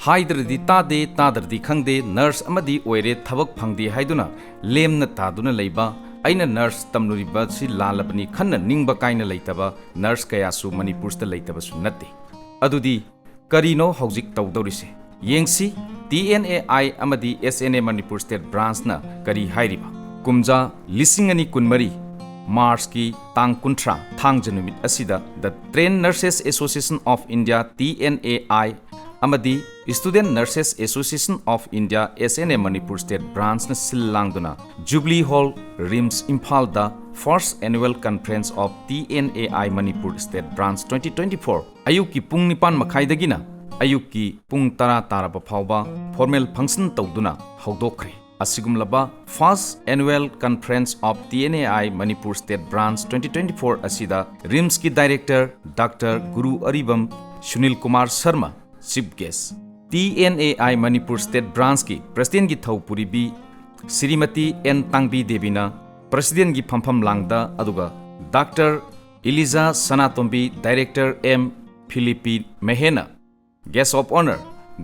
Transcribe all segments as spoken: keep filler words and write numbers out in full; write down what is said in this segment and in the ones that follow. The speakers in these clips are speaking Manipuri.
ꯍꯥꯏꯗ꯭ꯔꯗꯤ ꯇꯥꯗꯦ, ꯇꯥꯗ꯭ꯔꯗꯤ ꯈꯪꯗꯦ, ꯅꯔꯁ ꯑꯃꯗꯤ ꯑꯣꯏꯔꯦ, ꯊꯕꯛ ꯐꯪꯗꯦ ꯍꯥꯏꯗꯨꯅ ꯂꯦꯝꯅ ꯇꯥꯗꯨꯅ ꯂꯩꯕ, ꯑꯩꯅ ꯅꯔꯁ ꯇꯝꯂꯨꯔꯤꯕꯁꯤ ꯂꯥꯜꯂꯕꯅꯤ ꯈꯟꯅ ꯅꯤꯡꯕ ꯀꯥꯏꯅ ꯂꯩꯇꯕ ꯅꯔꯁ ꯀꯌꯥꯁꯨ ꯃꯅꯤꯄꯨꯔꯁꯤꯗ ꯂꯩꯇꯕꯁꯨ ꯅꯠꯇꯦ꯫ ꯑꯗꯨꯗꯤ ꯀꯔꯤꯅꯣ ꯍꯧꯖꯤꯛ ꯇꯧꯗꯧꯔꯤꯁꯦ? ꯌꯦꯡꯁꯤ, ꯇꯤ ꯑꯦꯟ ꯑꯦ ꯑꯥꯏ ꯑꯃꯗꯤ ꯑꯦꯁ ꯑꯦꯟ ꯑꯦ ꯃꯅꯤꯄꯨꯔ ꯁ꯭ꯇꯦꯠ ꯕ꯭ꯔꯥꯟꯁꯅ ꯀꯔꯤ ꯍꯥꯏꯔꯤꯕ? ꯀꯨꯝꯖꯥ ꯂꯤꯁꯤꯡ ꯑꯅꯤ ꯀꯨꯟꯃꯔꯤ ꯃꯥꯔꯆꯀꯤ ꯇꯥꯡ ꯀꯨꯟꯊ꯭ꯔꯥ, ꯊꯥꯡꯖ ꯅꯨꯃꯤꯠ ꯑꯁꯤꯗ The Trained Nurses Association of India, T N A I, ꯑꯃꯗꯤ Student Nurses Association of India, S N A, Manipur state ꯕ꯭ꯔꯥꯟꯁꯅ ꯁꯤꯜ ꯂꯥꯡꯗꯨꯅ Jubilee Hall, ꯔꯤꯝꯁ, ꯏꯝꯐꯥꯜꯗ First Annual Conference of T N A I Manipur State Branch twenty twenty-four ꯑꯌꯨꯛꯀꯤ ꯄꯨꯡ ꯅꯤꯄꯥꯟ ꯃꯈꯥꯏꯗꯒꯤꯅ ꯑꯌꯨꯛꯀꯤ ꯄꯨꯡ ꯇꯔꯥ ꯇꯥꯔꯕ ꯐꯥꯎꯕ ꯐꯣꯔꯃꯦꯜ ꯐꯪꯁꯟ ꯇꯧꯗꯨꯅ ꯍꯧꯗꯣꯛꯈ꯭ꯔꯦ꯫ ꯑꯁꯤꯒꯨꯝꯂꯕ First Annual Conference of T N A I Manipur State Branch twenty twenty-four ꯑꯁꯤꯗ ꯔꯤꯝꯁꯀꯤ director doctor Guru Aribam Sunil Kumar Sharma, chief guest, T N A I Manipur state ꯕ꯭ꯔꯥꯟꯆꯀꯤ ꯄ꯭ꯔꯁꯤꯗꯦꯟꯒꯤ ꯊꯧꯄꯨꯔꯤꯕꯤ ꯁ꯭ꯔꯤꯃꯇꯤ ꯑꯦꯟ ꯇꯥꯡꯕꯤ ꯗꯦꯕꯤꯅ ꯄ꯭ꯔꯁꯤꯗꯦꯟꯒꯤ ꯐꯝꯐꯝ ꯂꯥꯡꯗ, ꯑꯗꯨꯒ doctor Eliza Sanatombi, director M Philipi Mehena guest of honour,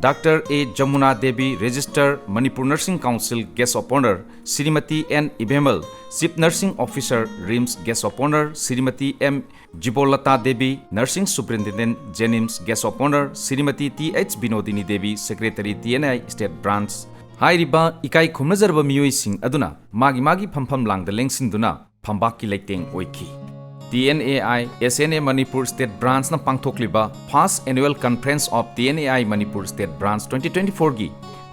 doctor A Jamuna Devi, registrar Manipur nursing council, guest of honour Shrimati N Ibemhal, chief nursing officer, RIMS, guest of honour Shrimati M Jibolata Devi, nursing superintendent, JNIMS, gas of honour Shrimati T H Binodini Devi, secretary, T N A I state branch. ꯍꯥꯏꯔꯤꯕ ꯏꯀꯥꯏ ꯈꯨꯝꯅꯖꯔꯕ ꯃꯤꯑꯣꯏꯁꯤꯡ ꯑꯗꯨꯅ ꯃꯥꯒꯤ ꯃꯥꯒꯤ ꯐꯝꯐꯝ ꯂꯥꯡꯗ ꯂꯦꯡꯁꯤꯟꯗꯨꯅ ꯐꯝꯕꯥꯛꯀꯤ ꯂꯩꯇꯦꯡ ꯑꯣꯏꯈꯤ꯫ T N A I, S N A Manipur state ꯕ꯭ꯔꯥꯟꯆꯅ ꯄꯥꯡꯊꯣꯛꯂꯤꯕ First Annual Conference of T N A I Manipur State Branch twenty twenty-fourꯒꯤ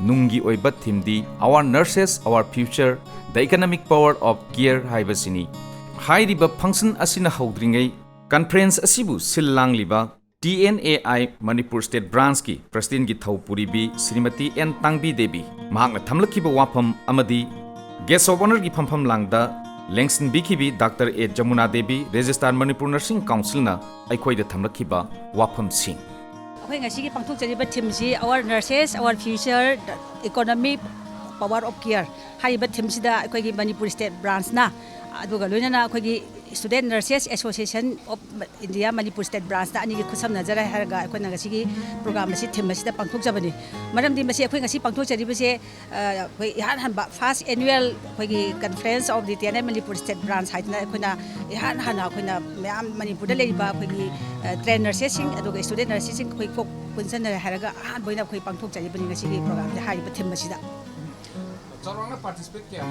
ꯅꯨꯡꯒꯤ ꯑꯣꯏꯕ ꯊꯤꯝꯗꯤ Our Nurses, Our Future, The Economic Power of Care ꯍꯥꯏꯕꯁꯤꯅꯤ꯫ ꯍꯥꯏꯔꯤꯕ ꯐꯪꯁꯟ ꯑꯁꯤꯅ ꯍꯧꯗ꯭ꯔꯤꯉꯩ ꯀꯟꯐꯔꯦꯟꯁ ꯑꯁꯤꯕꯨ ꯁꯤꯜ ꯂꯥꯡꯂꯤꯕ T N A I Manipur state ꯕ꯭ꯔꯥꯟꯆꯀꯤ ꯄ꯭ꯔꯁꯤꯗꯦꯟꯒꯤ ꯊꯧꯄꯨꯔꯤꯕꯤ ꯁ꯭ꯔꯤꯃꯇꯤ ꯑꯦꯟ ꯇꯥꯡꯕꯤ ꯗꯦꯕꯤ, ꯃꯍꯥꯛꯅ ꯊꯝꯂꯛꯈꯤꯕ ꯋꯥꯐꯝ ꯑꯃꯗꯤ ꯒꯦꯁ ꯑꯣꯐ ꯑꯣꯅꯔꯒꯤ ꯐꯝꯐꯝ ꯂꯥꯡꯗ ꯂꯦꯡꯁꯤꯟꯕꯤꯈꯤꯕꯤ doctor A Jamuna Devi, registrar Manipur nursing ꯀꯥꯎꯟꯁꯤꯜꯅ ꯑꯩꯈꯣꯏꯗ ꯊꯝꯂꯛꯈꯤꯕ ꯋꯥꯐꯝꯁꯤꯡ꯫ ꯑꯩꯈꯣꯏ ꯉꯁꯤꯒꯤ ꯄꯥꯡꯊꯣꯛꯆꯔꯤꯕ ꯊꯤꯝꯁꯤ Our Nurses, Our Future, Economic Power of Care ꯍꯥꯏꯔꯤꯕ ꯊꯤꯝꯁꯤꯗ ꯑꯩꯈꯣꯏꯒꯤ ꯃꯅꯤꯄꯨꯔ ꯁ꯭ꯇꯦꯠ ꯕ꯭ꯔꯥꯟꯁꯅ, ꯑꯗꯨꯒ ꯂꯣꯏꯅꯅ ꯑꯩꯈꯣꯏꯒꯤ Student Nurses Association of India Manipur state ꯕ꯭ꯔꯥꯟꯁꯅ ꯑꯅꯤꯒꯤ ꯈꯨꯠꯁꯝꯅꯖꯔꯦ ꯍꯥꯏꯔꯒ ꯑꯩꯈꯣꯏꯅ ꯉꯁꯤꯒꯤ ꯄ꯭ꯔꯣꯒ꯭ꯔꯥꯝ ꯑꯁꯤ ꯊꯤꯝ ꯑꯁꯤꯗ ꯄꯥꯡꯊꯣꯛꯆꯕꯅꯤ꯫ ꯃꯔꯝꯗꯤ ꯃꯁꯤ ꯑꯩꯈꯣꯏ ꯉꯁꯤ ꯄꯥꯡꯊꯣꯛꯆꯔꯤꯕꯁꯦ, ꯑ, ꯑꯩꯈꯣꯏ ꯏꯍꯥꯟ ꯍꯥꯟꯕ first annual ꯑꯩꯈꯣꯏꯒꯤ Conference of the T N I Manipur State Branch ꯍꯥꯏꯗꯅ ꯑꯩꯈꯣꯏꯅ ꯏꯍꯥꯟ ꯍꯥꯟꯅ ꯑꯩꯈꯣꯏꯅ ꯃꯌꯥꯝ ꯃꯅꯤꯄꯨꯔꯗ ꯂꯩꯔꯤꯕ ꯑꯩꯈꯣꯏꯒꯤ, ꯑ, trained nursesꯁꯤꯡ ꯑꯗꯨꯒ student nursesꯁꯤꯡ ꯑꯩꯈꯣꯏ ꯀꯣꯛ ꯄꯨꯟꯁꯤꯟꯅꯔꯦ ꯍꯥꯏꯔꯒ ꯑꯍꯥꯟꯕ ꯑꯣꯏꯅ ꯑꯩꯈꯣꯏ ꯄꯥꯡꯊꯣꯛꯆꯔꯤꯕꯅꯤ ꯉꯁꯤꯒꯤ ꯄ꯭ꯔꯣꯒ꯭ꯔꯥꯝꯁꯦ ꯍꯥꯏꯔꯤꯕ ꯊꯤꯝ ꯑꯁꯤꯗ꯫ ꯆꯥꯎꯔꯥꯛꯅ participant ꯀꯌꯥ?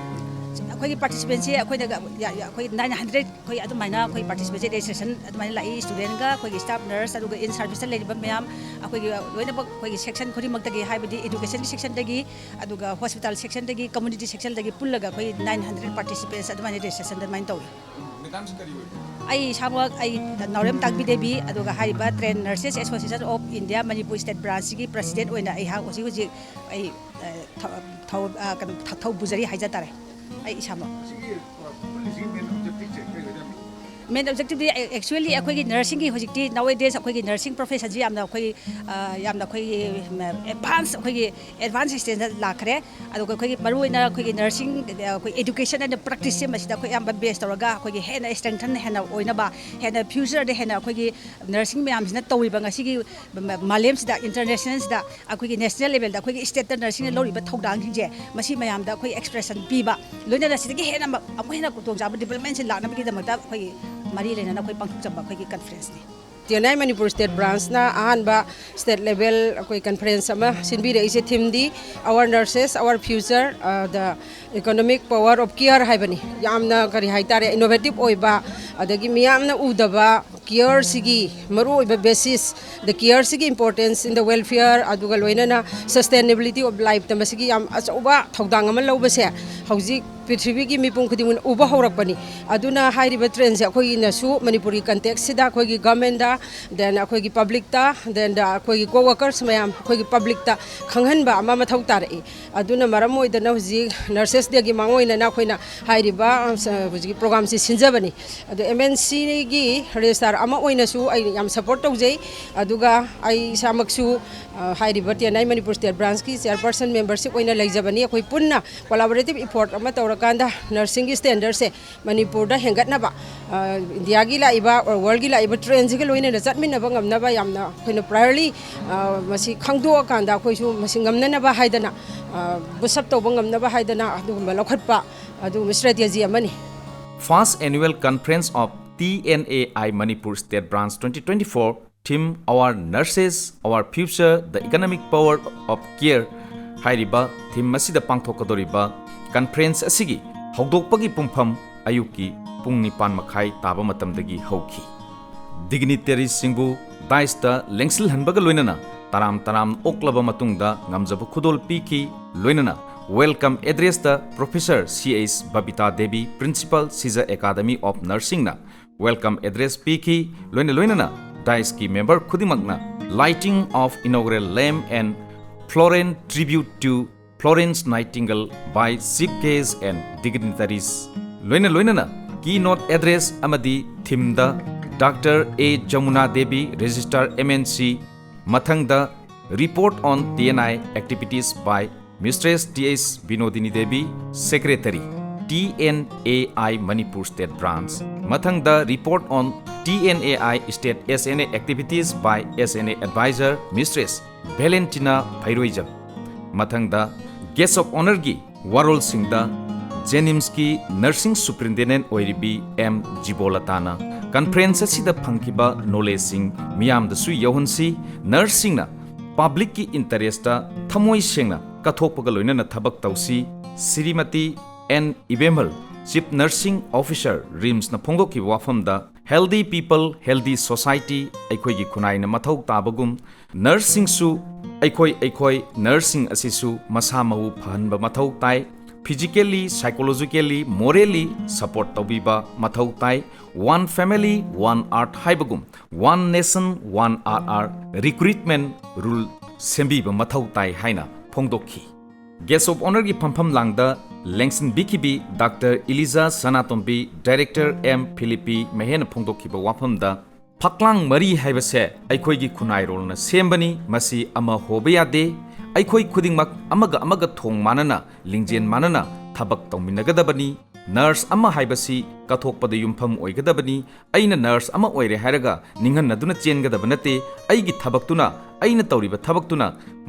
ꯑꯩꯈꯣꯏꯒꯤ participantꯁꯤ ꯑꯩꯈꯣꯏꯗ ꯌꯥ-, ꯌꯥ-, ꯑꯩꯈꯣꯏ nine hundred ꯑꯩꯈꯣꯏ ꯑꯗꯨꯃꯥꯏꯅ ꯑꯩꯈꯣꯏ participantꯁꯦ registration ꯑꯗꯨꯃꯥꯏꯅ ꯂꯥꯛꯏ꯫ Studentꯒ ꯑꯩꯈꯣꯏꯒꯤ staff nurse ꯑꯗꯨꯒ in serviceꯇ ꯂꯩꯔꯤꯕ ꯃꯌꯥꯝ ꯑꯩꯈꯣꯏꯒꯤ ꯂꯣꯏꯅꯃꯛ ꯑꯩꯈꯣꯏꯒꯤ section ꯈꯨꯗꯤꯡꯃꯛꯇꯒꯤ, ꯍꯥꯏꯕꯗꯤ educationꯒꯤ sectionꯗꯒꯤ ꯑꯗꯨꯒ hospital sectionꯗꯒꯤ community sectionꯗꯒꯤ ꯄꯨꯜꯂꯒ ꯑꯩꯈꯣꯏ nine hundred participants ꯑꯗꯨꯃꯥꯏꯅ registration ꯑꯗꯨꯃꯥꯏꯅ ꯇꯧꯏ꯫ Madamꯁꯤ ꯀꯔꯤ ꯑꯣꯏꯕ? ꯑꯩ ꯏꯁꯥꯃꯛ ꯑꯩ ꯅꯥꯎꯔꯦꯝ ꯇꯥꯡꯕꯤ ꯗꯦꯕꯤ, ꯑꯗꯨꯒ ꯍꯥꯏꯔꯤꯕ Trained Nurses Association of India Manipur State Branchꯁꯤꯒꯤ president ꯑꯣꯏꯅ ꯑꯩꯍꯥꯛ ꯍꯧꯖꯤꯛ ꯍꯧꯖꯤꯛ ꯑꯩ, ꯑ, ꯊ-, ꯊꯧ-, ꯑ, ꯀꯩꯅꯣ, ꯊ-, ꯊꯧ ꯄꯨꯖꯔꯤ ꯍꯥꯏꯖ ꯇꯥꯔꯦ, ꯑꯩ ꯏꯁꯥꯃꯛ꯫ ꯁꯤꯒꯤ, ꯑ, ꯄꯨꯜꯂꯤꯁꯤꯒꯤ main objectiveꯁꯦ ꯀꯔꯤ ꯑꯣꯏꯗꯣꯏꯅꯣ? Main objectiveꯗꯤ, ꯑ, actually ꯑꯩꯈꯣꯏꯒꯤ nursingꯒꯤ ꯍꯧꯖꯤꯛꯇꯤ nowadays ꯑꯩꯈꯣꯏꯒꯤ nursing professionꯁꯤ ꯌꯥꯝꯅ ꯑꯩꯈꯣꯏ, ꯑ, ꯌꯥꯝꯅ ꯑꯩꯈꯣꯏꯒꯤ, ꯎꯝ, advance, ꯑꯩꯈꯣꯏꯒꯤ advance stageꯇ ꯂꯥꯛꯈ꯭ꯔꯦ꯫ ꯑꯗꯨꯒ ꯑꯩꯈꯣꯏꯒꯤ ꯃꯔꯨꯑꯣꯏꯅ ꯑꯩꯈꯣꯏꯒꯤ nursing, ꯑ, ꯑꯩꯈꯣꯏ education and practiceꯁꯦ ꯃꯁꯤꯗ ꯑꯩꯈꯣꯏ ꯑꯌꯥꯝꯕ base ꯇꯧꯔꯒ ꯑꯩꯈꯣꯏꯒꯤ ꯍꯦꯟꯅ strengthen ꯍꯦꯟꯅ ꯑꯣꯏꯅꯕ, ꯍꯦꯟꯅ futureꯗ ꯍꯦꯟꯅ ꯑꯩꯈꯣꯏꯒꯤ nursing ꯃꯌꯥꯝꯁꯤꯅ ꯇꯧꯔꯤꯕ ꯉꯁꯤꯒꯤ ꯃ-, ꯃ-, ꯃꯥꯂꯦꯝꯁꯤꯗ, internationalꯁꯤꯗ ꯑꯩꯈꯣꯏꯒꯤ national levelꯗ ꯑꯩꯈꯣꯏꯒꯤ stateꯇ nursingꯅ ꯂꯧꯔꯤꯕ ꯊꯧꯗꯥꯡꯁꯤꯡꯁꯦ, ꯃꯁꯤ ꯃꯌꯥꯝꯗ ꯑꯩꯈꯣꯏ expression ꯄꯤꯕ, ꯂꯣꯏꯅꯅ ꯁꯤꯗꯒꯤ ꯍꯦꯟꯅ ꯑꯃ-, ꯑꯃꯨꯛ ꯍꯦꯟꯅ ꯈꯨꯗꯣꯡꯆꯥꯕ developmentꯁꯤ ꯂꯥꯛꯅꯕꯒꯤꯗꯃꯛꯇ ꯑꯩꯈꯣꯏꯒꯤ ꯃꯔꯤ ꯂꯩꯅꯅ ꯑꯩꯈꯣꯏ ꯄꯥꯡꯊꯣꯛꯆꯕ ꯑꯩꯈꯣꯏꯒꯤ conferenceꯅꯤ꯫ T N I Manipur state ꯕ꯭ꯔꯥꯟꯁꯅ ꯑꯍꯥꯟꯕ state level ꯑꯩꯈꯣꯏ conference ꯑꯃ ꯁꯤꯟꯕꯤꯔꯛꯏꯁꯦ꯫ Themeꯗꯤ Our Nurses, Our Future, ꯑ, the Economic Power of Care ꯍꯥꯏꯕꯅꯤ꯫ ꯌꯥꯝꯅ, ꯀꯔꯤ ꯍꯥꯏꯇꯥꯔꯦ, innovative ꯑꯣꯏꯕ, ꯑꯗꯒꯤ ꯃꯤꯌꯥꯝꯅ ꯎꯗꯕ careꯁꯤꯒꯤ ꯃꯔꯨꯑꯣꯏꯕ basis, the careꯁꯤꯒꯤ importance in the welfare, ꯑꯗꯨꯒ ꯂꯣꯏꯅꯅ sustainability of lifeꯇ ꯃꯁꯤꯒꯤ ꯌꯥꯝ ꯑꯆꯧꯕ ꯊꯧꯗꯥꯡ ꯑꯃ ꯂꯧꯕꯁꯦ ꯍꯧꯖꯤꯛ ꯄ꯭ꯔꯤꯊꯤꯕꯤꯒꯤ ꯃꯤꯄꯨꯝ ꯈꯨꯗꯤꯡꯃꯛꯅ ꯎꯕ ꯍꯧꯔꯛꯄꯅꯤ꯫ ꯑꯗꯨꯅ ꯍꯥꯏꯔꯤꯕ ꯇ꯭ꯔꯦꯟꯁꯦ ꯑꯩꯈꯣꯏꯅꯁꯨ ꯃꯅꯤꯄꯨꯔꯒꯤ ꯀꯟꯇꯦꯛꯁꯁꯤꯗ ꯑꯩꯈꯣꯏꯒꯤ ꯒꯚꯔꯟꯃꯦꯟꯗ, then ꯑꯩꯈꯣꯏꯒꯤ ꯄꯕ꯭ꯂꯤꯛꯇ, then ꯑꯩꯈꯣꯏꯒꯤ ꯀꯣ ꯋꯥꯀꯔꯁ ꯃꯌꯥꯝ ꯑꯩꯈꯣꯏꯒꯤ ꯄꯕ꯭ꯂꯤꯛꯇ ꯈꯪꯍꯟꯕ ꯑꯃ ꯃꯊꯧ ꯇꯥꯔꯛꯏ꯫ ꯑꯗꯨꯅ ꯃꯔꯝ ꯑꯣꯏꯗꯅ ꯍꯧꯖꯤꯛ ꯅꯔꯁꯦꯁ ꯗꯦꯒꯤ ꯃꯥꯡꯑꯣꯏꯅꯅ ꯑꯩꯈꯣꯏꯅ ꯍꯥꯏꯔꯤꯕ, ꯑ, ꯍꯧꯖꯤꯛꯀꯤ ꯄ꯭ꯔꯣꯒ꯭ꯔꯥꯝꯁꯤ ꯁꯤꯟꯖꯕꯅꯤ꯫ ꯑꯗꯣ ꯑꯦꯝ ꯑꯦꯟ ꯁꯤꯒꯤ ꯔꯦꯖꯤꯁꯇ꯭ꯔꯥꯔ ꯑꯃ ꯑꯣꯏꯅꯁꯨ ꯑꯩ ꯌꯥꯝ ꯁꯄꯣꯔꯠ ꯇꯧꯖꯩ꯫ ꯑꯗꯨꯒ ꯑꯩ ꯏꯁꯥꯃꯛꯁꯨ, ꯑ, ꯍꯥꯏꯔꯤꯕ T N I Manipur state ꯕ꯭ꯔꯥꯟꯁꯀꯤ ꯆꯤꯌꯔꯄꯔꯁꯟ ꯃꯦꯝꯕꯔꯁꯤꯞ ꯑꯣꯏꯅ ꯂꯩꯖꯕꯅꯤ꯫ ꯑꯩꯈꯣꯏ ꯄꯨꯟꯅ ꯀꯣꯂꯥꯕꯣꯔꯦꯇꯤꯞ ꯏꯐꯣꯔꯠ ꯑꯃ ꯇꯧꯔꯀꯥꯟꯗ ꯅꯔꯁꯤꯡꯒꯤ ꯁ꯭ꯇꯦꯟꯗꯔꯠꯁꯦ ꯃꯅꯤꯄꯨꯔꯗ ꯍꯦꯟꯒꯠꯅꯕ, ꯑ, ꯏꯟꯗꯤꯌꯥꯒꯤ ꯂꯥꯛꯏꯕ, ꯑꯣꯔ ꯋꯥꯔꯜꯒꯤ ꯂꯥꯛꯏꯕ ꯇ꯭ꯔꯦꯟꯁꯤꯒ ꯂꯣꯏꯅꯅ ꯆꯠꯃꯤꯟꯅꯕ ꯉꯝꯅꯕ ꯌꯥꯝꯅ ꯑꯩꯈꯣꯏꯅ ꯄ꯭ꯔꯥꯏꯌꯔꯂꯤ, ꯑ, ꯃꯁꯤ ꯈꯪꯗꯣꯛꯑꯀꯥꯟꯗ ꯑꯩꯈꯣꯏꯁꯨ ꯃꯁꯤ ꯉꯝꯅꯅꯕ ꯍꯥꯏꯗꯅ, ꯑ, ꯕꯨꯁ ꯑꯞ ꯇꯧꯕ ꯉꯝꯅꯕ ꯍꯥꯏꯗꯅ ꯑꯗꯨꯒꯨꯝꯕ ꯂꯧꯈꯠꯄ, ꯑꯗꯨꯒꯨꯝꯕ ꯁ꯭ꯇ꯭ꯔꯦꯇꯦꯖꯤ ꯑꯃꯅꯤ꯫ First Annual Conference of T N A I Manipur State Branch twenty twenty-four, theme Our Nurses, Our Future, The Economic Power of Care ꯍꯥꯏꯔꯤꯕ ꯊꯤꯝ ꯑꯁꯤꯗ ꯄꯥꯡꯊꯣꯛꯀꯗꯧꯔꯤꯕ ꯀꯟꯐ꯭ꯔꯦꯟꯁ ꯑꯁꯤꯒꯤ ꯍꯧꯗꯣꯛꯄꯒꯤ ꯄꯨꯡꯐꯝ ꯑꯌꯨꯛꯀꯤ ꯄꯨꯡ ꯅꯤꯄꯥꯟ ꯃꯈꯥꯏ ꯇꯥꯕ ꯃꯇꯝꯗꯒꯤ ꯍꯧꯈꯤ꯫ ꯗꯤꯒꯅꯤꯇꯔꯤꯁꯁꯤꯡꯕꯨ ꯗꯥꯏꯁꯇ ꯂꯦꯡꯁꯤꯜꯍꯟꯕꯒ ꯂꯣꯏꯅꯅ ꯇꯔꯥꯝ ꯇꯔꯥꯝ ꯑꯣꯛꯂꯕ ꯃꯇꯨꯡꯗ ꯉꯝꯖꯕ ꯈꯨꯗꯣꯜ ꯄꯤꯈꯤ꯫ ꯂꯣꯏꯅꯅ ꯋꯦꯜꯀꯝ ꯑꯦꯗ꯭ꯔꯦꯁꯇ professor C H Babita Devi, principal, Shija academy of ꯅꯔꯁꯤꯡꯅ ꯋꯦꯜꯀꯝ ꯑꯦꯗ꯭ꯔꯦꯁ ꯄꯤꯈꯤ꯫ ꯂꯣꯏꯅ ꯂꯣꯏꯅꯅ ꯗꯥꯏꯁꯀꯤ ꯃꯦꯝꯕꯔ ꯈꯨꯗꯤꯡꯃꯛꯅ Lighting of Inaugural Lamp and Floral Tribute to Florence Nightingale by Chief Guest and Dignitaries, ꯂꯣꯏꯅ ꯂꯣꯏꯅꯅ ꯀꯤ ꯅꯣꯠ ꯑꯦꯗ꯭ꯔꯦꯁ ꯑꯃꯗꯤ ꯊꯤꯝꯗ doctor A Jamuna Devi, ꯔꯦꯖꯤꯁꯇ꯭ꯔꯥꯔ M N C, ꯃꯊꯪꯗ Report on T N I Activities by Mistress T H Binodini Devi, Secretary, T N A I Manipur State Branch, ꯃꯊꯪꯗ Report on T N A I State S N A Activities by S N A Advisor Mistress Valentina ꯐꯩꯔꯣꯏꯖꯝ꯫ ꯃꯊꯪꯗ Guest of Honourꯒꯤ ꯋꯥꯔꯣꯜꯁꯤꯡꯗ ꯖꯦꯅꯤꯝꯁꯀꯤ ꯅꯔꯁꯤꯡ ꯁꯨꯄ꯭ꯔꯤꯟꯇꯦꯟꯗꯦꯟꯠ ꯑꯣꯏꯔꯤꯕꯤ ꯑꯦꯝ ꯖꯤꯕꯣꯂꯇꯥꯅ ꯀꯟꯐ꯭ꯔꯦꯟꯁ ꯑꯁꯤꯗ ꯐꯪꯈꯤꯕ ꯅꯣꯂꯦꯖꯁꯤꯡ ꯃꯤꯌꯥꯝꯗꯁꯨ ꯌꯧꯍꯟꯁꯤ꯫ ꯅꯔꯁꯁꯤꯡꯅ ꯄꯕ꯭ꯂꯤꯛꯀꯤ ꯏꯟꯇꯔꯦꯁꯇ ꯊꯃꯣꯏ ꯁꯦꯡꯅ ꯀꯠꯊꯣꯛꯄꯒ ꯂꯣꯏꯅꯅ ꯊꯕꯛ ꯇꯧꯁꯤ꯫ Shrimati N Ibemhal, Chief Nursing Officer, ꯔꯤꯝꯁꯅ ꯐꯣꯡꯗꯣꯛꯈꯤꯕ ꯋꯥꯐꯝꯗ, Healthy people, healthy society, ꯑꯩꯈꯣꯏꯒꯤ ꯈꯨꯟꯅꯥꯏꯅ ꯃꯊꯧ ꯇꯥꯕꯒꯨꯝ, ꯅꯔꯁꯁꯤꯡꯁꯨ, ꯑꯩꯈꯣꯏ, ꯑꯩꯈꯣꯏ ꯅꯔꯁꯁꯤꯡ ꯑꯁꯤꯁꯨ ꯃꯁꯥ ꯃꯎ ꯐꯍꯟꯕ ꯃꯊꯧ ꯇꯥꯏ꯫ physically, psychologically, morally support ꯇꯧꯕꯤꯕ ꯃꯊꯧ ꯇꯥꯏ꯫ One family, one art ꯍꯥꯏꯕꯒꯨꯝ, one nation, one R R recruitment rule ꯁꯦꯝꯕꯤꯕ ꯃꯊꯧ ꯇꯥꯏ ꯍꯥꯏꯅ ꯐꯣꯡꯗꯣꯛꯈꯤ꯫ Guest of Honourꯒꯤ ꯐꯝꯐꯝ ꯂꯥꯡꯗ ꯂꯦꯡꯁꯤꯟꯕꯤꯈꯤꯕꯤ ꯗꯥꯛꯇꯔ ꯏꯂꯤꯖꯥ ꯁꯅꯥꯇꯣꯝꯕꯤ, Director M Philippi ꯃꯍꯦꯅ ꯐꯣꯡꯗꯣꯛꯈꯤꯕ ꯋꯥꯐꯝꯗ, ꯐꯛꯂꯥꯡ ꯃꯔꯤ ꯍꯥꯏꯕꯁꯦ ꯑꯩꯈꯣꯏꯒꯤ ꯈꯨꯟꯅꯥꯏꯔꯣꯜꯅ ꯁꯦꯝꯕꯅꯤ, ꯃꯁꯤ ꯑꯃ ꯍꯣꯕ ꯌꯥꯗꯦ꯫ ꯑꯩꯈꯣꯏ ꯈꯨꯗꯤꯡꯃꯛ ꯑꯃꯒ ꯑꯃꯒ ꯊꯣꯡ ꯃꯥꯟꯅꯅ, ꯂꯤꯡꯖꯦꯜ ꯃꯥꯟꯅꯅ ꯊꯕꯛ ꯇꯧꯃꯤꯟꯅꯒꯗꯕꯅꯤ꯫ Nurse ꯑꯃ ꯍꯥꯏꯕꯁꯤ ꯀꯠꯊꯣꯛꯄꯗ ꯌꯨꯝꯐꯝ ꯑꯣꯏꯒꯗꯕꯅꯤ꯫ ꯑꯩꯅ nurse ꯑꯃ ꯑꯣꯏꯔꯦ ꯍꯥꯏꯔꯒ ꯅꯤꯡꯍꯟꯅꯗꯨꯅ ꯆꯦꯟꯒꯗꯕ ꯅꯠꯇꯦ꯫ ꯑꯩꯒꯤ ꯊꯕꯛꯇꯨꯅ, ꯑꯩꯅ ꯇꯧꯔꯤꯕ ꯊꯕꯛꯇꯨꯅ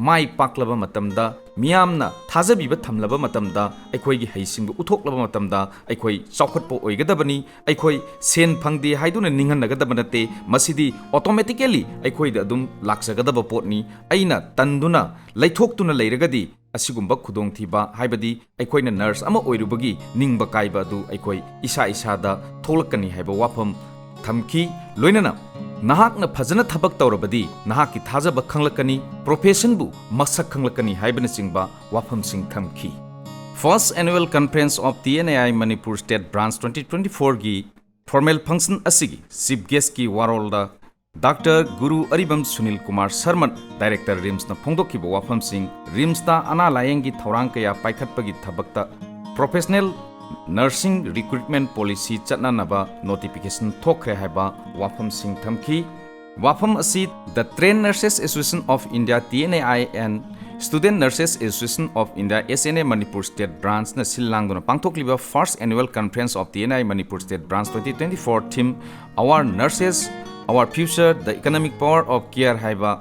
ꯃꯥꯏ ꯄꯥꯛꯂꯕ ꯃꯇꯝꯗ, ꯃꯤꯌꯥꯝꯅ ꯊꯥꯖꯕꯤꯕ ꯊꯝꯂꯕ ꯃꯇꯝꯗ, ꯑꯩꯈꯣꯏꯒꯤ ꯍꯩꯁꯤꯡꯕ ꯎꯠꯊꯣꯛꯂꯕ ꯃꯇꯝꯗ ꯑꯩꯈꯣꯏ ꯆꯥꯎꯈꯠꯄ ꯑꯣꯏꯒꯗꯕꯅꯤ꯫ ꯑꯩꯈꯣꯏ ꯁꯦꯟ ꯐꯪꯗꯦ ꯍꯥꯏꯗꯨꯅ ꯅꯤꯡꯍꯟꯅꯒꯗꯕ ꯅꯠꯇꯦ꯫ ꯃꯁꯤꯗꯤ automatically ꯑꯩꯈꯣꯏꯗ ꯑꯗꯨꯝ ꯂꯥꯛꯆꯒꯗꯕ ꯄꯣꯠꯅꯤ꯫ ꯑꯩꯅ ꯇꯟꯗꯨꯅ, ꯂꯩꯊꯣꯛꯇꯨꯅ ꯂꯩꯔꯒꯗꯤ ꯑꯁꯤꯒꯨꯝꯕ ꯈꯨꯗꯣꯡꯊꯤꯕ, ꯍꯥꯏꯕꯗꯤ ꯑꯩꯈꯣꯏꯅ nurse ꯑꯃ ꯑꯣꯏꯔꯨꯕꯒꯤ ꯅꯤꯡꯕ ꯀꯥꯏꯕ ꯑꯗꯨ ꯑꯩꯈꯣꯏ ꯏꯁꯥ ꯏꯁꯥꯗ ꯊꯣꯛꯂꯛꯀꯅꯤ ꯍꯥꯏꯕ ꯋꯥꯐꯝ ꯊꯝꯈꯤ꯫ ꯂꯣꯏꯅꯅ ꯅꯍꯥꯛꯅ ꯐꯖꯅ ꯊꯕꯛ ꯇꯧꯔꯕꯗꯤ ꯅꯍꯥꯛꯀꯤ ꯊꯥꯖꯕ ꯈꯪꯂꯛꯀꯅꯤ, professionꯕꯨ ꯃꯁꯛ ꯈꯪꯂꯛꯀꯅꯤ ꯍꯥꯏꯕꯅꯆꯤꯡꯕ ꯋꯥꯐꯝꯁꯤꯡ ꯊꯝꯈꯤ꯫ First Annual Conference of T N A I Manipur State Branch twenty twenty-fourꯒꯤ formal function ꯑꯁꯤꯒꯤ chief guestꯀꯤ ꯋꯥꯔꯣꯜꯗ doctor Guru Aribam Sunil Kumar Sharma, Director RIMSꯅ ꯐꯣꯡꯗꯣꯛꯈꯤꯕ ꯋꯥꯐꯝꯁꯤꯡ, RIMSꯇ ꯑꯅꯥ ꯂꯥꯌꯦꯡꯒꯤ ꯊꯧꯔꯥꯡ ꯀꯌꯥ ꯄꯥꯏꯈꯠꯄꯒꯤ ꯊꯕꯛꯇ professional nursing recruitment policy ꯆꯠꯅꯅꯕ notification ꯊꯣꯛꯈ꯭ꯔꯦ ꯍꯥꯏꯕ ꯋꯥꯐꯝꯁꯤꯡ ꯊꯝꯈꯤ꯫ ꯋꯥꯐꯝ ꯑꯁꯤ The Trained Nurses Association of India, T N A I, and Student Nurses Association of India, S N A, Manipur State Branchꯅ ꯁꯤꯜ ꯂꯥꯡꯗꯨꯅ ꯄꯥꯡꯊꯣꯛꯂꯤꯕ First Annual Conference of T N A I Manipur State Branch twenty twenty-four, theme Our Nurses, Our Future, The Economic Power of Care ꯍꯥꯏꯕ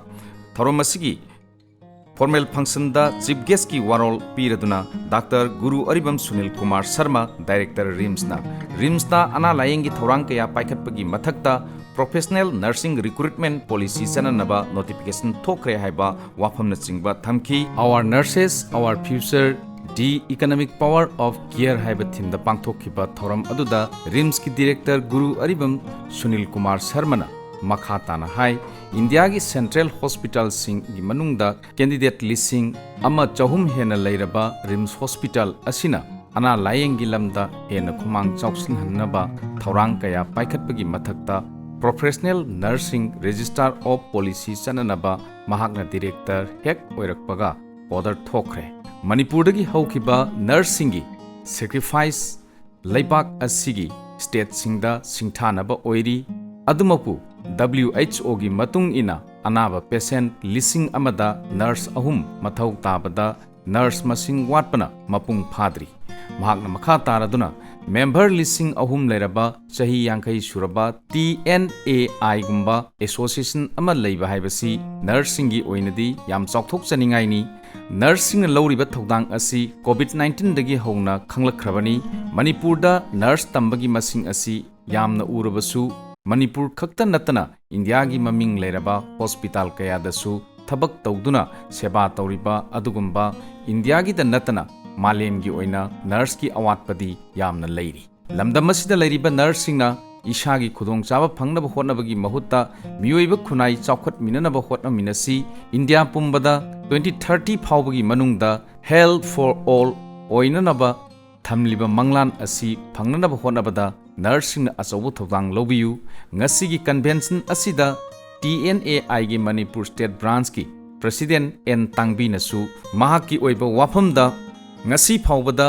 ꯊꯧꯔꯝ ꯑꯁꯤꯒꯤ formal functionꯗ chief guestꯀꯤ ꯋꯥꯔꯣꯜ ꯄꯤꯔꯗꯨꯅ ꯗꯥꯛꯇꯔ ꯒꯨꯔꯨ ꯑꯔꯤꯕꯝ ꯁꯨꯅꯤꯜ ꯀꯨꯃꯥꯔ ꯁꯔꯃ, Director RIMSꯅ RIMSꯇ ꯑꯅꯥ ꯂꯥꯌꯦꯡꯒꯤ ꯊꯧꯔꯥꯡ ꯀꯌꯥ ꯄꯥꯏꯈꯠꯄꯒꯤ ꯃꯊꯛꯇ professional nursing recruitment policy ꯆꯠꯅꯅꯕ notification ꯊꯣꯛꯈ꯭ꯔꯦ ꯍꯥꯏꯕ ꯋꯥꯐꯝꯅꯆꯤꯡꯕ ꯊꯝꯈꯤ꯫ Our Nurses, Our Future, The Economic Power of Care ꯍꯥꯏꯕ themeꯗ ꯄꯥꯡꯊꯣꯛꯈꯤꯕ ꯊꯧꯔꯝ ꯑꯗꯨꯗ RIMSꯀꯤ Director ꯒꯨꯔꯨ ꯑꯔꯤꯕꯝ ꯁꯨꯅꯤꯜ ꯀꯨꯃꯥꯔ ꯁꯔꯃꯅ ꯃꯈꯥ ꯇꯥꯅ ꯍꯥꯏ, ꯏꯟꯗꯤꯌꯥꯒꯤ ꯁꯦꯟꯇ꯭ꯔꯦꯜ ꯍꯣꯁꯄꯤꯇꯥꯜꯁꯤꯡꯒꯤ ꯃꯅꯨꯡꯗ ꯀꯦꯟꯗꯤꯗꯦꯠ ꯂꯤꯁꯤꯡ ꯑꯃ ꯆꯍꯨꯝ ꯍꯦꯟꯅ ꯂꯩꯔꯕ ꯔꯤꯝꯁ ꯍꯣꯁꯄꯤꯇꯥꯜ ꯑꯁꯤꯅ ꯑꯅꯥ ꯂꯥꯌꯦꯡꯒꯤ ꯂꯝꯗ ꯍꯦꯟꯅ ꯈꯨꯃꯥꯡ ꯆꯥꯎꯁꯤꯟꯍꯟꯅꯕ ꯊꯧꯔꯥꯡ ꯀꯌꯥ ꯄꯥꯏꯈꯠꯄꯒꯤ ꯃꯊꯛꯇ, professional nursing register of policy ꯆꯠꯅꯅꯕ ꯃꯍꯥꯛꯅ ꯗꯤꯔꯦꯛꯇꯔ ꯍꯦꯛ ꯑꯣꯏꯔꯛꯄꯒ ꯑꯣꯔꯗꯔ ꯊꯣꯛꯈ꯭ꯔꯦ꯫ ꯃꯅꯤꯄꯨꯔꯗꯒꯤ ꯍꯧꯈꯤꯕ ꯅꯔꯁꯁꯤꯡꯒꯤ ꯁꯦꯀ꯭ꯔꯤꯐꯥꯏꯁ ꯂꯩꯕꯥꯛ ꯑꯁꯤꯒꯤ ꯁ꯭ꯇꯦꯠꯁꯤꯡꯗ ꯁꯤꯡꯊꯥꯅꯕ ꯑꯣꯏꯔꯤ꯫ ꯑꯗꯨꯃꯛꯄꯨ, W H O ꯒꯤ ꯃꯇꯨꯡ ꯏꯟꯅ, ꯑꯅꯥꯕ ꯄꯦꯁꯦꯟꯠ ꯂꯤꯁꯤꯡ ꯑꯃꯗ ꯅꯔꯁ ꯑꯍꯨꯝ ꯃꯊꯧ ꯇꯥꯕꯗ ꯅꯔꯁ ꯃꯁꯤꯡ ꯋꯥꯠꯄꯅ ꯃꯄꯨꯡ ꯐꯥꯗ꯭ꯔꯤ꯫ ꯃꯍꯥꯛꯅ ꯃꯈꯥ ꯇꯥꯔꯗꯨꯅ, ꯃꯦꯝꯕꯔ ꯂꯤꯁꯤꯡ ꯑꯍꯨꯝ ꯂꯩꯔꯕ ꯆꯍꯤ ꯌꯥꯡꯈꯩ ꯁꯨꯔꯕ T N A I ꯒꯨꯝꯕ ꯑꯦꯁꯣꯁꯤꯌꯦꯁꯟ ꯑꯃ ꯂꯩꯕ ꯍꯥꯏꯕꯁꯤ ꯅꯔꯁꯁꯤꯡꯒꯤ ꯑꯣꯏꯅꯗꯤ ꯌꯥꯝ ꯆꯥꯎꯊꯣꯛꯆꯅꯤꯡꯉꯥꯏꯅꯤ꯫ ꯅꯔꯁꯁꯤꯡꯅ ꯂꯧꯔꯤꯕ ꯊꯧꯗꯥꯡ ꯑꯁꯤ ꯀꯣꯚꯤꯗ ꯅꯥꯏꯟꯇꯤꯟꯗꯒꯤ ꯍꯧꯅ ꯈꯪꯂꯛꯈ꯭ꯔꯕꯅꯤ꯫ ꯃꯅꯤꯄꯨꯔꯗ ꯅꯔꯁ ꯇꯝꯕꯒꯤ ꯃꯁꯤꯡ ꯑꯁꯤ ꯌꯥꯝꯅ ꯎꯔꯕꯁꯨ, ꯃꯅꯤꯄꯨꯔ ꯈꯛꯇ ꯅꯠꯇꯅ ꯏꯟꯗꯤꯌꯥꯒꯤ ꯃꯃꯤꯡ ꯂꯩꯔꯕ ꯍꯣꯁꯄꯤꯇꯥꯜ ꯀꯌꯥꯗꯁꯨ ꯊꯕꯛ ꯇꯧꯗꯨꯅ ꯁꯦꯕꯥ ꯇꯧꯔꯤꯕ ꯑꯗꯨꯒꯨꯝꯕ ꯏꯟꯗꯤꯌꯥꯒꯤꯗ ꯅꯠꯇꯅ ꯃꯥꯂꯦꯝꯒꯤ ꯑꯣꯏꯅ ꯅꯔꯁꯀꯤ ꯑꯋꯥꯠꯄꯗꯤ ꯌꯥꯝꯅ ꯂꯩꯔꯤ꯫ ꯂꯝꯗꯝ ꯑꯁꯤꯗ ꯂꯩꯔꯤꯕ ꯅꯔꯁꯁꯤꯡꯅ ꯏꯁꯥꯒꯤ ꯈꯨꯗꯣꯡꯆꯥꯕ ꯐꯪꯅꯕ ꯍꯣꯠꯅꯕꯒꯤ ꯃꯍꯨꯠꯇ ꯃꯤꯑꯣꯏꯕ ꯈꯨꯟꯅꯥꯏ ꯆꯥꯎꯈꯠꯃꯤꯟꯅꯅꯕ ꯍꯣꯠꯅꯃꯤꯟꯅꯁꯤ꯫ ꯏꯟꯗꯤꯌꯥ ꯄꯨꯝꯕꯗ twenty thirty ꯐꯥꯎꯕꯒꯤ ꯃꯅꯨꯡꯗ health for all ꯑꯣꯏꯅꯅꯕ ꯊꯝꯂꯤꯕ ꯃꯪꯂꯥꯟ ꯑꯁꯤ ꯐꯪꯅꯅꯕ ꯍꯣꯠꯅꯕꯗ ꯅꯔꯁꯁꯤꯡꯅ ꯑꯆꯧꯕ ꯊꯧꯗꯥꯡ ꯂꯧꯕꯤꯌꯨ꯫ ꯉꯁꯤꯒꯤ ꯀꯟꯚꯦꯟꯁꯟ ꯑꯁꯤꯗ T N A I ꯒꯤ ꯃꯅꯤꯄꯨꯔ ꯁ꯭ꯇꯦꯠ ꯕ꯭ꯔꯥꯟꯆꯀꯤ ꯄ꯭ꯔꯦꯁꯤꯗꯦꯟꯠ ꯑꯦꯟ ꯇꯥꯡꯕꯤꯅꯁꯨ ꯃꯍꯥꯛꯀꯤ ꯑꯣꯏꯕ ꯋꯥꯐꯝꯗ, ꯉꯁꯤ ꯐꯥꯎꯕꯗ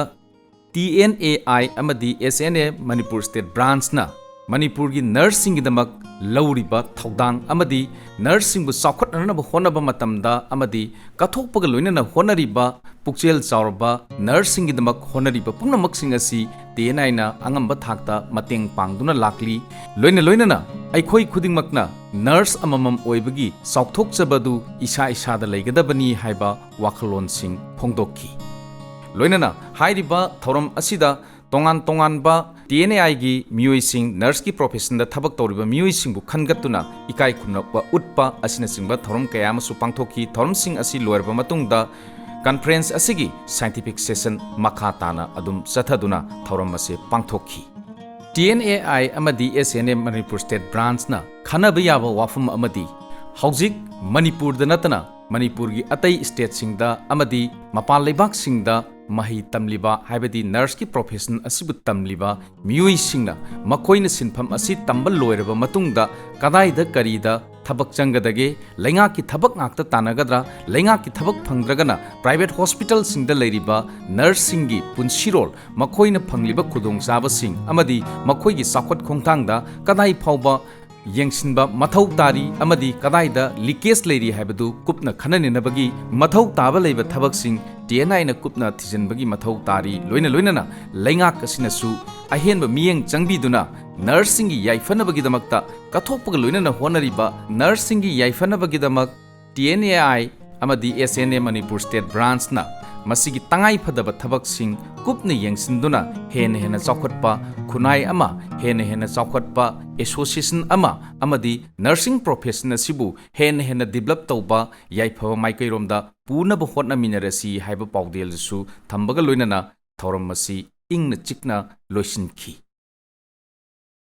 T N A I ꯑꯃꯗꯤ S N A Manipur state ꯕ꯭ꯔꯥꯟꯆꯅ ꯃꯅꯤꯄꯨꯔꯒꯤ ꯅꯔꯁꯁꯤꯡꯒꯤꯗꯃꯛ ꯂꯧꯔꯤꯕ ꯊꯧꯗꯥꯡ ꯑꯃꯗꯤ ꯅꯔꯁꯁꯤꯡꯕꯨ ꯆꯥꯎꯈꯠꯅꯅꯕ ꯍꯣꯠꯅꯕ ꯃꯇꯝꯗ ꯑꯃꯗꯤ ꯀꯠꯊꯣꯛꯄꯒ ꯂꯣꯏꯅꯅ ꯍꯣꯠꯅꯔꯤꯕ ꯄꯨꯛꯆꯦꯜ ꯆꯥꯎꯔꯕ ꯅꯔꯁꯁꯤꯡꯒꯤꯗꯃꯛ ꯍꯣꯠꯅꯔꯤꯕ ꯄꯨꯝꯅꯃꯛꯁꯤꯡ ꯑꯁꯤ T N I ꯅ ꯑꯉꯝꯕ ꯊꯥꯛꯇ ꯃꯇꯦꯡ ꯄꯥꯡꯗꯨꯅ ꯂꯥꯛꯂꯤ꯫ ꯂꯣꯏꯅ ꯂꯣꯏꯅꯅ ꯑꯩꯈꯣꯏ ꯈꯨꯗꯤꯡꯃꯛꯅ ꯅꯔꯁ ꯑꯃꯃꯝ ꯑꯣꯏꯕꯒꯤ ꯆꯥꯎꯊꯣꯛꯆꯕꯗꯨ ꯏꯁꯥ ꯏꯁꯥꯗ ꯂꯩꯒꯗꯕꯅꯤ ꯍꯥꯏꯕ ꯋꯥꯈꯜꯂꯣꯟꯁꯤꯡ ꯐꯣꯡꯗꯣꯛꯈꯤ꯫ ꯂꯣꯏꯅꯅ ꯍꯥꯏꯔꯤꯕ ꯊꯧꯔꯝ ꯑꯁꯤꯗ ꯇꯣꯉꯥꯟ ꯇꯣꯉꯥꯟꯕ T N A I ꯒꯤ ꯃꯤꯑꯣꯏꯁꯤꯡ, ꯅꯔꯁꯀꯤ ꯄ꯭ꯔꯣꯐꯦꯁꯟꯗ ꯊꯕꯛ ꯇꯧꯔꯤꯕ ꯃꯤꯑꯣꯏꯁꯤꯡꯕꯨ ꯈꯟꯒꯠꯇꯨꯅ ꯏꯀꯥꯏ ꯈꯨꯝꯅꯕ ꯎꯠꯄ ꯑꯁꯤꯅꯆꯤꯡꯕ ꯊꯧꯔꯝ ꯀꯌꯥ ꯑꯃꯁꯨ ꯄꯥꯡꯊꯣꯛꯈꯤ꯫ ꯊꯧꯔꯝꯁꯤꯡ ꯑꯁꯤ ꯂꯣꯏꯔꯕ ꯃꯇꯨꯡꯗ ꯀꯟꯐꯔꯦꯟꯁ ꯑꯁꯤꯒꯤ ꯁꯥꯏꯟꯇꯤꯐꯤꯛ ꯁꯦꯁꯟ ꯃꯈꯥ ꯇꯥꯅ ꯑꯗꯨꯝ ꯆꯠꯊꯗꯨꯅ ꯊꯧꯔꯝ ꯑꯁꯤ ꯄꯥꯡꯊꯣꯛꯈꯤ꯫ T T N A I ꯑꯃꯗꯤ ꯑꯦꯁ ꯑꯦꯟ ꯑꯦꯝ ꯃꯅꯤꯄꯨꯔ ꯁ꯭ꯇꯦꯠ ꯕ꯭ꯔꯥꯟꯆꯅ ꯈꯟꯅꯕ ꯌꯥꯕ ꯋꯥꯐꯝ ꯑꯃꯗꯤ, ꯍꯧꯖꯤꯛ ꯃꯅꯤꯄꯨꯔꯗ ꯅꯠꯇꯅ ꯃꯅꯤꯄꯨꯔꯒꯤ ꯑꯇꯩ ꯁ꯭ꯇꯦꯠꯁꯤꯡꯗ ꯑꯃꯗꯤ ꯃꯄꯥꯟ ꯂꯩꯕꯥꯛꯁꯤꯡꯗ ꯃꯍꯩ ꯇꯝꯂꯤꯕ, ꯍꯥꯏꯕꯗꯤ ꯅꯔꯁꯀꯤ ꯄ꯭ꯔꯣꯐꯦꯁꯟ ꯑꯁꯤꯕꯨ ꯇꯝꯂꯤꯕ ꯃꯤꯑꯣꯏꯁꯤꯡꯅ ꯃꯈꯣꯏꯅ ꯁꯤꯟꯐꯝ ꯑꯁꯤ ꯇꯝꯕ ꯂꯣꯏꯔꯕ ꯃꯇꯨꯡꯗ ꯀꯗꯥꯏꯗ ꯀꯔꯤꯗ ꯊꯕꯛ ꯆꯪꯒꯗꯒꯦ, ꯂꯩꯉꯥꯛꯀꯤ ꯊꯕꯛ ꯉꯥꯛꯇ ꯇꯥꯟꯅꯒꯗ꯭ꯔꯥ, ꯂꯩꯉꯥꯛꯀꯤ ꯊꯕꯛ ꯐꯪꯗ꯭ꯔꯒꯅ ꯄ꯭ꯔꯥꯏꯚꯦꯠ ꯍꯣꯁꯄꯤꯇꯥꯜꯁꯤꯡꯗ ꯂꯩꯔꯤꯕ ꯅꯔꯁꯁꯤꯡꯒꯤ ꯄꯨꯟꯁꯤꯔꯣꯜ, ꯃꯈꯣꯏꯅ ꯐꯪꯂꯤꯕ ꯈꯨꯗꯣꯡꯆꯥꯕꯁꯤꯡ ꯑꯃꯗꯤ ꯃꯈꯣꯏꯒꯤ ꯆꯥꯎꯈꯠ ꯈꯣꯡꯊꯥꯡꯗ ꯀꯗꯥꯏ ꯐꯥꯎꯕ ꯌꯦꯡꯁꯤꯟꯕ ꯃꯊꯧ ꯇꯥꯔꯤ ꯑꯃꯗꯤ ꯀꯗꯥꯏꯗ ꯂꯤꯀꯦꯖ ꯂꯩꯔꯤ ꯍꯥꯏꯕꯗꯨ ꯀꯨꯞꯅ ꯈꯟꯅꯅꯅꯕꯒꯤ ꯃꯊꯧ ꯇꯥꯕ ꯂꯩꯕ ꯊꯕꯛꯁꯤꯡ ꯇꯤ ꯑꯦꯟ ꯑꯥꯏꯅ ꯀꯨꯞꯅ ꯊꯤꯖꯤꯟꯕꯒꯤ ꯃꯊꯧ ꯇꯥꯔꯤ꯫ ꯂꯣꯏꯅ ꯂꯣꯏꯅꯅ ꯂꯩꯉꯥꯛ ꯑꯁꯤꯅꯁꯨ ꯑꯍꯦꯟꯕ ꯃꯤꯠꯌꯦꯡ ꯆꯪꯕꯤꯗꯨꯅ ꯅꯔꯁꯁꯤꯡꯒꯤ ꯌꯥꯏꯐꯅꯕꯒꯤꯗꯃꯛꯇ ꯀꯠꯊꯣꯛꯄꯒ ꯂꯣꯏꯅꯅ ꯍꯣꯠꯅꯔꯤꯕ ꯅꯔꯁꯁꯤꯡꯒꯤ ꯌꯥꯏꯐꯅꯕꯒꯤꯗꯃꯛ ꯇꯤ ꯑꯦꯟ ꯑꯦ ꯑꯥꯏ ꯑꯃꯗꯤ ꯑꯦꯁ ꯑꯦꯟ ꯑꯦ ꯃꯅꯤꯄꯨꯔ ꯁ꯭ꯇꯦꯠ ꯕ꯭ꯔꯥꯟꯆꯅ ꯃꯁꯤꯒꯤ ꯇꯉꯥꯏꯐꯗꯕ ꯊꯕꯛꯁꯤꯡ ꯀꯨꯞꯅ ꯌꯦꯡꯁꯤꯟꯗꯨꯅ ꯍꯦꯟꯅ ꯍꯦꯟꯅ ꯆꯥꯎꯈꯠꯄ ꯈꯨꯟꯅꯥꯏ ꯑꯃ, ꯍꯦꯟꯅ ꯍꯦꯟꯅ ꯆꯥꯎꯈꯠꯄ ꯑꯦꯁꯣꯁꯤꯌꯦꯁꯟ ꯑꯃ ꯑꯃꯗꯤ ꯅꯔꯁꯤꯡ ꯄ꯭ꯔꯣꯐꯦꯁꯟ ꯑꯁꯤꯕꯨ ꯍꯦꯟꯅ ꯍꯦꯟꯅ ꯗꯤꯕꯂꯞ ꯇꯧꯕ ꯌꯥꯏꯐꯕ ꯃꯥꯏꯀꯩꯔꯣꯝꯗ ꯄꯨꯅꯕ ꯍꯣꯠꯅꯃꯤꯟꯅꯔꯁꯤ ꯍꯥꯏꯕ ꯄꯥꯎꯗꯦꯜꯗꯨꯁꯨ ꯊꯝꯕꯒ ꯂꯣꯏꯅꯅ ꯊꯧꯔꯝ ꯑꯁꯤ ꯏꯪꯅ ꯆꯤꯛꯅ ꯂꯣꯏꯁꯤꯟꯈꯤ꯫